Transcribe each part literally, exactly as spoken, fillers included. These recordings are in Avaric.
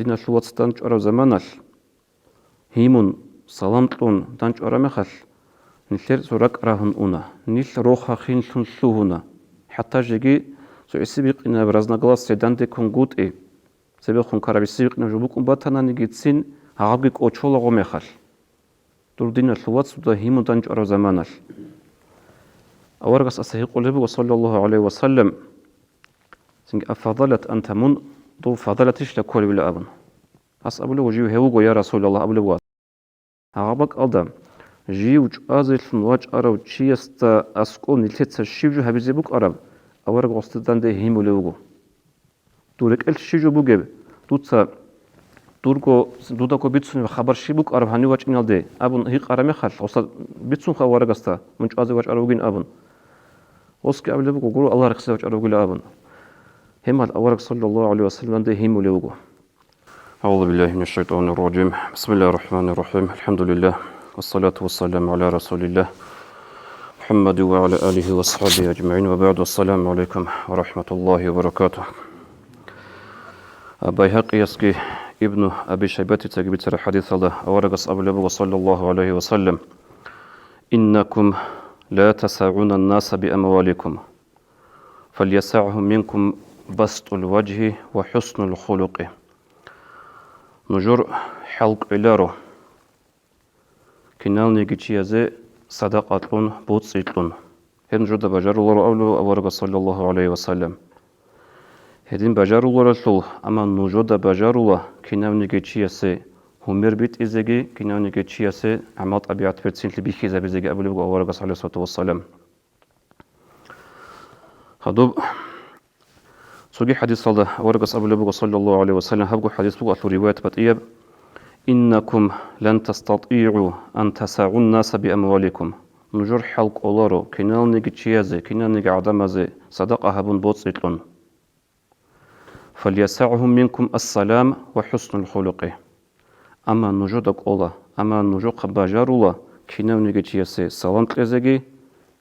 Диналъул вацал дандчӀвараб заманалъ, гьимун, салам кьун дандчӀвараб мехалъ, нилъер цо ракӀ рагьун уна, нилъ рохахинлъун лъугьуна. ХӀатта жеги цо гӀиси бикъинаб разногласие дандеккунгутӀи, цебехун ккараб гӀиси бикъинаб жо букӀун батананигицин, гьабги кӀочола гъо мехалъ. Дур диналъул вацал дуда гьимун дандчӀвараб заманалъ. Аварагас гьесда гьикъулеб буго, саллаллагьу гӀалайгьи ва саллам, цинги: «Афадалат анта?» Мун дов фадалатищила кколебила абун. Гьес абулеб буго: «Жив гьев вуго, я Расулаллагь», абулеб буго. Гьаб бакӀалда, жив чӀвазелъун вачӀарав чиясда аскӀов нилъеца щиб жо гьабизе букӀараб, авараг гъосда данде гьимулев вуго. Дур рекӀелъ щиб жо бугеб, дуца дурго, дудаго бицунеб хабар щиб букӀараб гьанив вачӀиналде абун гьикъараб мехалъ, гъосда бицунха аварагасда, мун чӀвазе вачӀарав вугин абун. Гъосги абулеб буго, гуро, Аллагь рехсезе вачӀарав вугила абун. Гьеб мехалъ авараг, саллаллагьу гӀалайгьи ва саллам, данде гьимулев вуго. أعوذ بالله من الشيطان الرجيم. بسم الله الرحمن الرحيم. الحمد لله. والصلاة والسلام على رسول الله محمد وعلى آله وصحبه أجمعين. وبعد. السلام عليكم ورحمة الله وبركاته. Байгьакъиясги Ибну Аби Шайбатицаги бицараб хӀадисалда аварагас абулеб буго, саллаллагьу гӀалайгьи ва саллам: «إنكم لا تسعون الناس بأموالكم، فليسعهم منكم بسط الوجه وحسن الخلق». Нужер хӀалкӀоларо киналниги чиязе садакъа кьун, боцӀи кьун. Гьеб нужеда бажаруларо, абулеб аварагас, саллаллагьу гӀалайгьи ва саллам. Гьедин бажаруларелъул, амма нужеда бажарула кинавниги чиясе гьумер битӀизеги, кинавниги чиясе гӀамал-тӀабигӀат берцинлъи бихьизабизеги, абулеб буго аварагас, гӀалайгьиссалату вассалам. Гьадуб цоги хӀадисалда аварагас абулеб буго, саллаллагьу гӀалайгьи ва саллам, гьабго хӀадис буго, алъул риваят батӀияб: «إنكم لن تستطيعوا أن تسعوا الناس بأموالكم». Нужер хӀалкӀоларо киналниги чиязе, киналниги гӀадамазе садакъа гьабун, боцӀи кьун. «فليسعهم منكم السلام وحسن الخلق». Амма нужеда кӀола, амма нужехъа бажарула кинавниги чиясе салам кьезеги,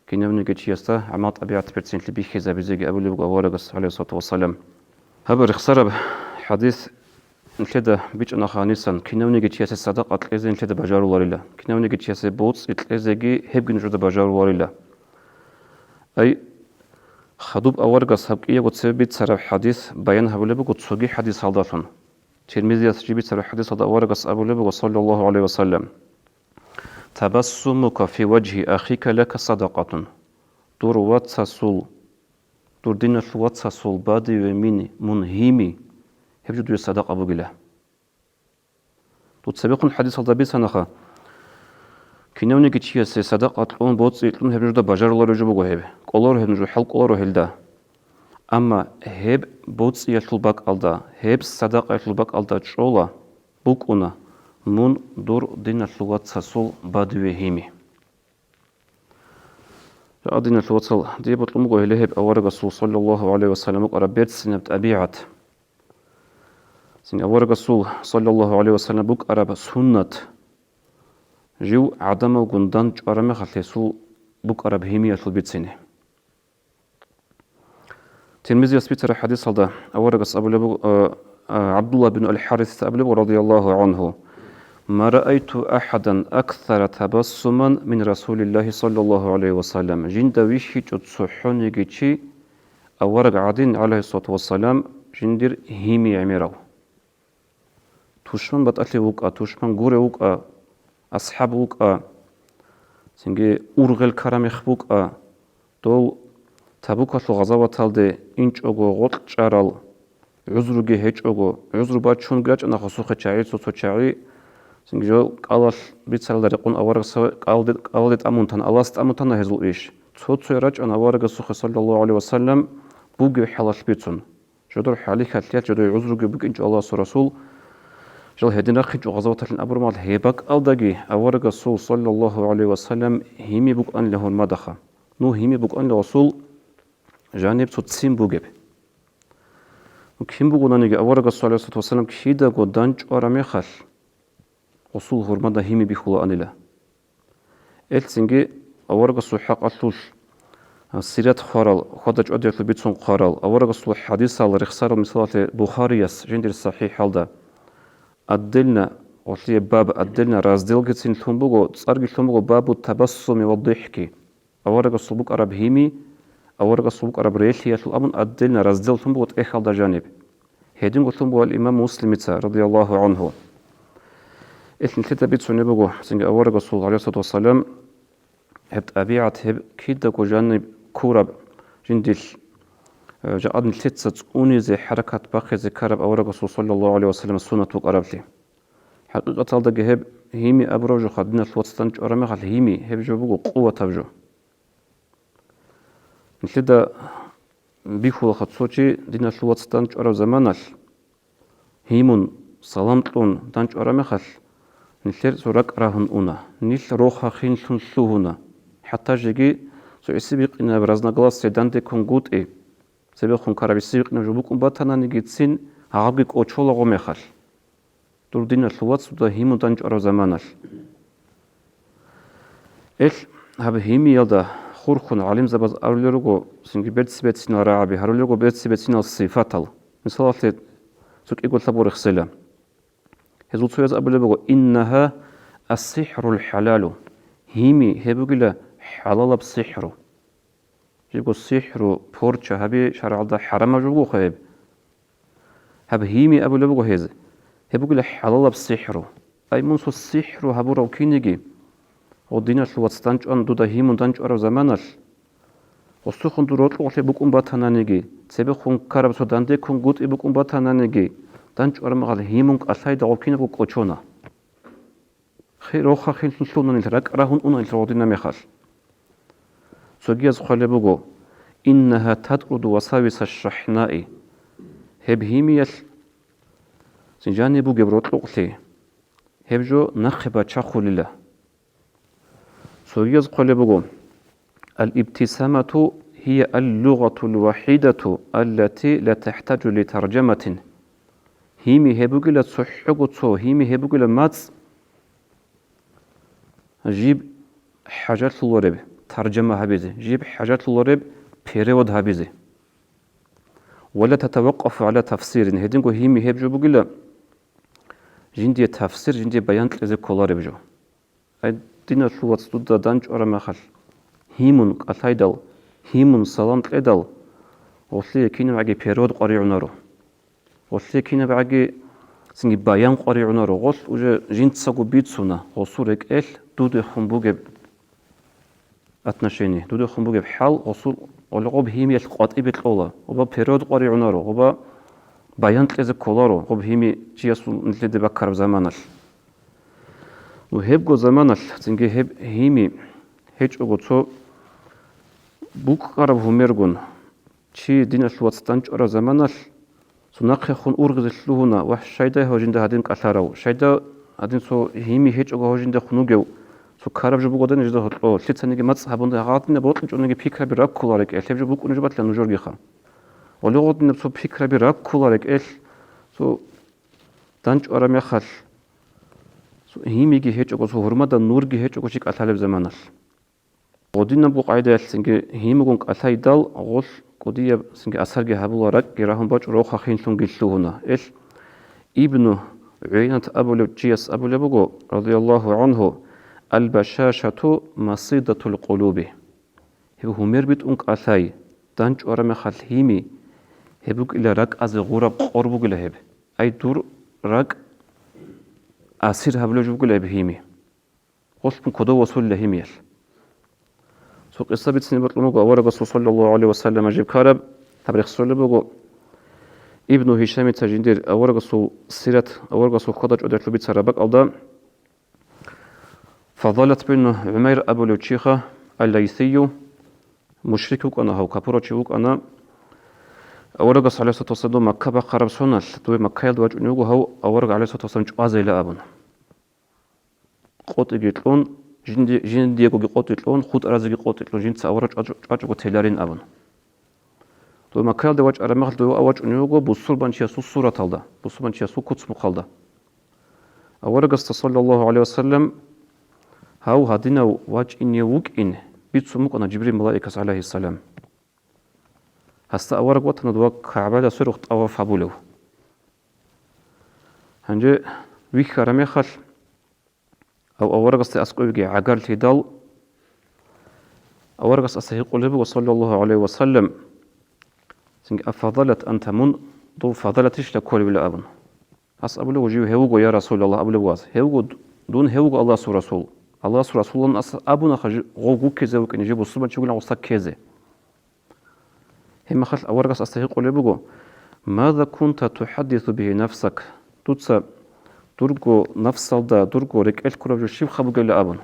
кинавниги чиясда гӀамал-тӀабигӀат берцинлъи бихьизабизеги, абулеб буго аварагас, гӀалайгьиссалату вассалам. Гьаб рехсараб хӀадис нилъеда бичӀчӀанаха гьанисан, кинавниги чиясе садакъа кьезе нилъеда бажаруларила, кинавниги чиясе боцӀи кьезеги гьебги нужеда бажаруларила. Ай, хадуб аварагас гьаб кӀиябго цебе бицараб хӀадис баян гьабулеб буго цоги хӀадисалдалъун. Тирмизияс жиб бицараб хӀадисалда аварагас абулеб буго, саллаллагьу гӀалайгьи ва саллам: «تبسمك في وجه أخيك لك صدقة». Дур вацасул, дур диналъул вацасул бадиве мин мун гьими, гьеб жо дуе садакъа бугила. Дуца цебехун хӀадисалда бицанаха, кинавниги чиясе садакъа кьун, боцӀи кьун гьеб нужда бажаруларев жо буго гьеб, кӀоларо гьеб нуж, хӀалкӀоларо гьелда. Амма гьеб боцӀиялъул бакӀалда, гьеб садакъаялъул бакӀалда чӀола, букӀуна мун дур диналъул вацасул бадиве гьими. Жакъа, диналъул вацал, дие бокьун буго гьеле гьеб аварагасул, саллаллагьу гӀалайгьи ва саллам, букӀараб берцинаб тӀабигӀат. Цинги аварагасул, саллаллагьу гӀалайгьи ва саллам, букӀараб суннат, жив гӀадамалгун дандчӀвараб мехалъ гьесул букӀараб гьимиялъул бицине. Тирмизияс бицараб хӀадисалда аварагас абулеб буго, а, а, ГӀабдулла бин аль-ХӀарисица абулеб буго, радияллагьу гӀангьу: «ما رأيت أحدا أكثر تبسما من رسول الله صلى الله عليه وسلم». Жинда вихьичӀо цохӀониги чи авараг гӀадин, гӀалайгьиссалату вассалам, жиндир гьими гӀемерав. Тушман батӀалъи вукӀа, тушман гурев вукӀа, асхӀаб вукӀа, цинги ургъел ккараб мех букӀа, дол Табукалъул гъазаваталде инчӀого гъоркь чӀарал, гӀузруги гьечӀого, гӀузру бачунги рачӀана гъосухъе чагӀи, цо-цо чагӀи, цинги жо кӀалалъ бицаралда рекъон аварагас кӀалде-, кӀалалде тӀамун тана, Аллагьас тӀамун тана гьезул иш. Цо-цо рачӀана аварагасухъе, саллаллагьу гӀалайгьи ва саллам, бугеб хӀалалъ бицун. Жодор хӀалихьалъиялъ, жодой гӀузруги букӀинчӀо Аллагьасул Расул, жал гьедин рахъинчӀо гъазаваталъин абурмал, гьеб бакӀалдаги аварагасул, саллаллагьу гӀалайгьи ва саллам, гьими букӀанила гьурмадаха. Ну, гьими букӀанила гъосул жаниб цо ццин бугеб. Ну, кин бугонаниги, аварагасул, гӀалайгьиссалату вассалам, кидаго дандчӀвараб мехалъ, гъосул гьурмада гьими бихьулаанила. Элцинги аварагасул хӀакъалъулъ, а, сират хварал, хьвада-чӀвадиялъул бицун хъварал, аварагасул хӀадисал рехсарал, мисалалъе, Бухарияс жиндир СахӀихӀалда, Отдельно, гъолъие баб, отдельно разделгицин лъун буго, цӀарги лъун буго бабу табассуми ва дихӀки. Аварагасул букӀараб гьими, аварагасул букӀараб релълъиялъул абун отдельно раздел лъун буго тӀехьалда жаниб. Гьединго лъун буго ал-Имам Муслимица, радияллагьу гӀанху. Ил нилъеда бицунеб буго, цинги аварагасул, гӀалайгьиссалату вассалам, гьеб тӀабигӀат, гьеб кидаго жаниб ккураб жиндилъ, э, жакъа нилъеца цӀунизе, хӀаракат бахъизе ккараб аварагасул, саллаллагьу гӀалайгьи вассалам, суннат букӀараблъи. ХӀакъикъаталдаги гьеб гьими абураб жоха, диналъ вацдан чӀвараб мехалъ гьими, гьеб жо буго къуватаб жо. Нилъеда бихьулаха цо чи диналъ вацдан чӀвараб заманалъ, гьимун, салам кьун данчӀвараб мехалъ, нилъер цо ракӀ рагьун уна, нилъ рохахинлъун лъугьуна, хӀатта жеги цо гӀисибикъинаб разногласие дандеккунгутӀи, цебехун ккараб гӀисибикъинаб жо букӀун батананигицин, гьабги кӀочола гъо мехалъ. Дур диналъул вац дуда гьимун данчӀвараб заманалъ. Ил гьаб гьимиялда хурхун гӀалимзабаз абулел руго, цинги берци-берцинал рагӀаби гьарулел руго, берци-берцинал сифатал. Мисалалъе, цо кӀиго лъабго рехсела. Гьезул цояз абулеб буго: «Иннагьа ас-сихӀрул хӀалалу». Гьими гьеб бугила хӀалалаб сихӀру. Жибго сихӀру, порча гьаби шаргӀалда хӀарамаб жо бугоха гьеб. Гьаб гьими абулеб буго гьез. Гьеб бугила хӀалалаб сихӀру. Ай, мун цо сихӀру гьабурав киниги, гъо диналъул вацдан чӀван дуда гьимун данчӀвараб заманалъ, гъосухъун дур рокьукълъи букӀун батананиги, цебехун ккараб цо дандеккунгутӀи букӀун батананиги, данчӀвараб мехалъ гьимун кӀалъайда гъо кинабго кӀочона. Хи-, рохахинлъун лъугьуна нилъ, ракӀ рагьун уна нилъ гъодинаб мехалъ. Цогияз хъвалеб буго: «Иннагьа татӀруду васависа шшахӀнаи». Гьеб гьимиялъ жаниб бугеб рокьукълъи, гьеб жо нахъе бачахъулила. Цогияз хъвалеб буго: «Ал-ибтисамату гьия ал-лугъатул вахӀидату, аллати ла тахӀтаджу ли таржаматин». Гьими гьеб бугила цохӀого цо, гьими гьеб бугила мацӀ, жиб хӀажалъулареб таржама гьабизе, жиб хӀажалъулареб перевод гьабизе. «Ва ла татаваккъафу гӀала тафсирин», гьединго гьими гьеб жо бугила, жиндие тафсир, жиндие баян кьезе кколареб жо. Ай, диналъул вац дуда данчӀвараб мехалъ, гьимун кӀалъайдал, гьимун салам кьедал, гъолъие кинабгӀаги перевод къваригӀунаро. Гъолъие кинабгӀаги цинги баян къваригӀунаро. Гъолъ уже жинцаго бицуна, гъосул рекӀелъ дудехун бугеб отношение, дудехун бугеб хӀал, гъосул гъолгъоб гьимиялъ къватӀибе кьола, гъоба перевод къваригӀунаро, гъоба баян кьезе кколаро, гъоб гьими чиясул нилъеде баккараб заманалъ. Ну, гьебго заманалъ, цинги гьеб гьими гьечӀого цо букӀараб гьумергун, чи диналъул вацдан чӀвараб заманалъ, цо нахъехун ургъизе лъугьуна: «Вагь, щайдай гьав жинда гьадин кӀалъарав? Щайда гьадин цо гьими гьечӀого гьав жиндехун вугев? Цо ккараб жо бугодай нижеда гьоркьо, лъицаниги мацӀ гьабундай гьадинаб бокьичӀониги пикраби раккула рекӀелъ, гьеб жо букӀунеб жо батила нужергиха». Гъолгъодинаб цо пикраби раккула рекӀелъ, цо данчӀвараб мехалъ, цо гьимиги гьечӀого, цо гьурмада нурги гьечӀого чи кӀалъалеб заманалъ. Гъодинабго къагӀидаялъ цинги гьимигун кӀалъайдал, гъолъ кӀудияб цинги асарги гьабула, ракӀги рагьун бачӀун рохахинлъунги лъугьуна. Ил Ибну ГӀуйнат абулев чияс абулеб буго, радияллагьу гӀанху: «Аль-башашату масидатул къулуби». Гьеб гьумер битӀун кӀалъай, данчӀвараб мехалъ гьими, гьеб бугила ракӀазе гъураб къор бугила гьеб. Ай, дур ракӀ асир гьабулеб жо бугила гьеб гьими. Гъолъ кодов васулила гьимиялъ. Цо къиса бицине бокьун буго аварагасул, саллаллагьу гӀалайгьи ва саллам, жиб ккараб, гьаб рехсолеб буго Ибну Гьишамица жиндир аварагасул сират, аварагасул хьвада-чӀвадиялъул бицараб бакӀалда, Фадалат бин ГӀумайр абулев чиха, Аль-Лайсию, мушрик вукӀана гьав, капурав чи вукӀана. Аварагас, гӀалайгьиссалату вассалам, дов Макка бахъараб соналъ, дов Маккаялда вачӀунев вуго гьав, авараг, гӀалайгьиссалату вассалам, чӀвазейила абун. КъотӀиги кьун, жинди-, жиндиегоги къотӀи кьун, хутӀаразеги къотӀи кьун, жинца авараг чӀвач-, чӀвачӀого теларин абун. Дов Маккаялде вачӀараб мехалъ дов авараг вачӀунев вуго бусурбанчиясул сураталда, бусурбанчиясул куцмухъалда. Аварагасда, саллаллагьу гӀалайгьи ва саллам, гьав гьадинав вачӀине вукӀин бицун букӀана Жибрил малаикас, гӀалайгьиссалам. Гьасда авараг ватана дова КагӀбаялда сверухъ тӀаваф гьабулев. Гьанже вихьара мехалъ, гьав аварагасда аскӀовеги гӀагарлъидал, аварагас асда гьикъулеб буго, саллаллагьу гӀалайгьи ва саллам, цинги: «Афадалат анта, мун дов фадалатищила кколебила?» абун. Ас абулев жив: «Гьев вуго, я Расулаллагь», абулев ас. «Гьев вуго, дун гьев вуго Аллагьасул Расул. Аллагьасул Расулан ас абунаха жи-, гъов гуккизе вукӀине, жив бусурманчи вугилан гъосда ккезе». Гьебмехалъ аварагас асда гьикъулеб буго: «Маза кунта тухӀаддису бигьи нафсак?» Дуца дурго нафсалда, дурго рекӀелъ ккураб жо щибха бугела абун.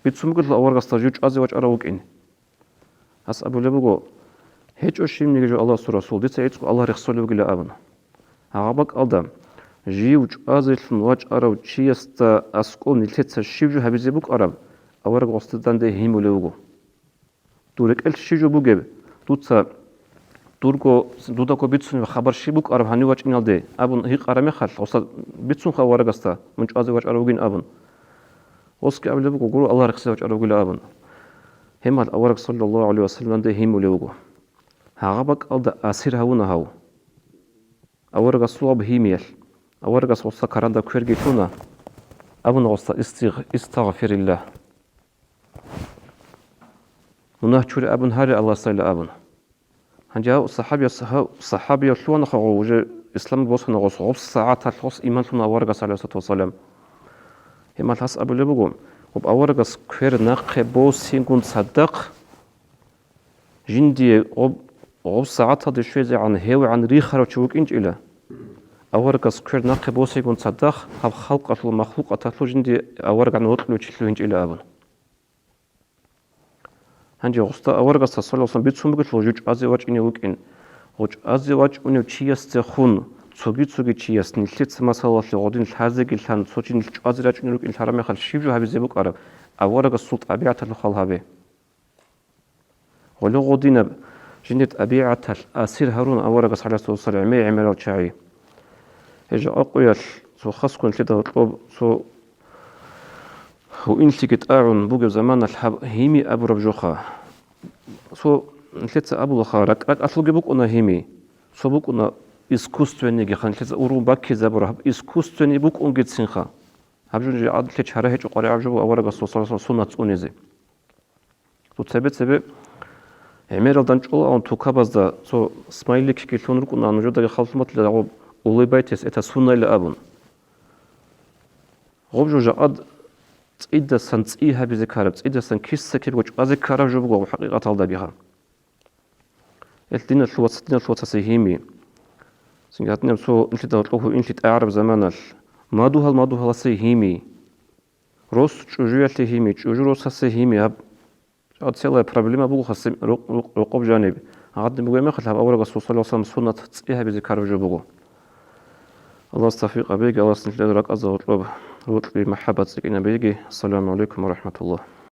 Бицун бугелъул аварагасда жив чӀвазе вачӀарав вукӀин. Ас абулеб буго: «ГьечӀо щибниги жо, Аллагьасул Расул, дица гӀицӀго Аллагь рехсолев вугила», абун. Гьагъаб бакӀалда, жив чӀвазелъун вачӀарав чиясда аскӀов нилъеца щиб жо гьабизе букӀараб, авараг гъосда данде гьимулев вуго. «Дур рекӀелъ щиб жо бугеб? Дуца дурго, дудаго бицунеб хабар щиб букӀараб гьанив вачӀиналде?» абун гьикъараб мехалъ, гъосда бицунха аварагасда, мун чӀвазе вачӀарав вугин абун. Гъосги абулеб буго: «Гуро, Аллагь рехсезе вачӀарав вугила», абун. Гьебмехалъ авараг, саллаллагьу гӀалайгьи ва саллам, данде гьимулев вуго. Гьагъаб бакӀалда асир гьавуна гьав. Аварагасул гьаб гьимиялъ. Аварагас гъосда каранда кверги лъуна. Абуна гъосда: «Истигъ-, истагъфириллагь». «Мунагь чури абун гьаре Аллагьасдайила», абун. Гьанже гьав сахӀабияс, гьав сахӀабияв лъугьанаха гъов, уже ислам босана гъос, гъоб сагӀаталъ гъос иман лъуна аварагас, гӀалайгьиссалату вассалам. Гьебмехалъ ас абулеб буго, гъоб аварагас квер нахъе босингун цадахъ, жиндие гъоб, гъоб сагӀаталде щвезегӀан гьевгӀан рихарав чи вукӀинчӀила, аварагас квер нахъе босейгун цадахъ, гьаб халкъалъул махлукъаталъул жиндие авараган вокьулев чи лъугьинчӀила абун. Гьанже гъосда аварагасда, саллаллагьу гӀалайгьи ва саллам, бицун бугелъул жив чӀвазе вачӀине вукӀин. Гъо чӀвазе вачӀунев чиясдехун цоги-цоги чияс нилъеца масалалъе гъодин лъазеги лъан, цо чи нилъ чӀвазе рачӀунел рукӀин лъараб мехалъ щиб жо гьабизе букӀараб, аварагасул тӀабигӀаталъухъал гьабе. Гъоло гъодинаб жиндир тӀабигӀаталъ асир гьарун аварагас, гӀалайгьиссалату вассалам, гӀемер-гӀемерал чагӀи. Гьеб жакъа къоялъ цо хасго нилъеда гьоркьоб цо гьуинлъиги тӀагӀун бугеб заманалъ гьаб гьими абураб жоха. Цо нилъеца абулаха, ракӀ-ракӀалъулги букӀуна гьими. Цо букӀуна искусственныйги, нилъеца ургъун баккизабураб, гьаб искусственный букӀунгицинха. Гьаб жо нилъее чара гьечӀо къваригӀараб жо буго аварагасул, саллаллагьу гӀалайгьи ва саллам, суннат цӀунизе. Цо цебе-цебе гӀемералда анчӀолаго тукабазда цо смайликги лъун рукӀуна, нужедаги хал лъун батила гъоб улыбайтесь, это суннайила абун. Гъоб жо жакъа цӀидасан цӀи гьабизе ккараб, цӀидасан киса-кибго чӀвазе ккараб жо буго гъоб хӀакъикъаталдагиха. Ил диналъул вац-, диналъул вацасе гьими. Цинги гьадинаб цо нилъеда гьоркьоб гьуинлъи тӀагӀараб заманалъ, мадугьал-мадугьаласе гьими. Рос чӀужуялъе гьими, чӀужу росасе гьими, гьаб целая проблема буго хасем рокъ-, рокъ-, рокъоб жаниб. Гьадин бугеб мехалъ гьаб аварагасул, саллаллагьу гӀалайгьи ва саллам, суннат цӀи гьабизе ккараб жо буго. Аллагьас тавфикъ гьабеги, Аллагьас нилъер ракӀазда гьоркьоб рокьи махӀаббат цӀикӀкӀинабеги. Ассаламу гӀалайкум ва рахӀматуллагь.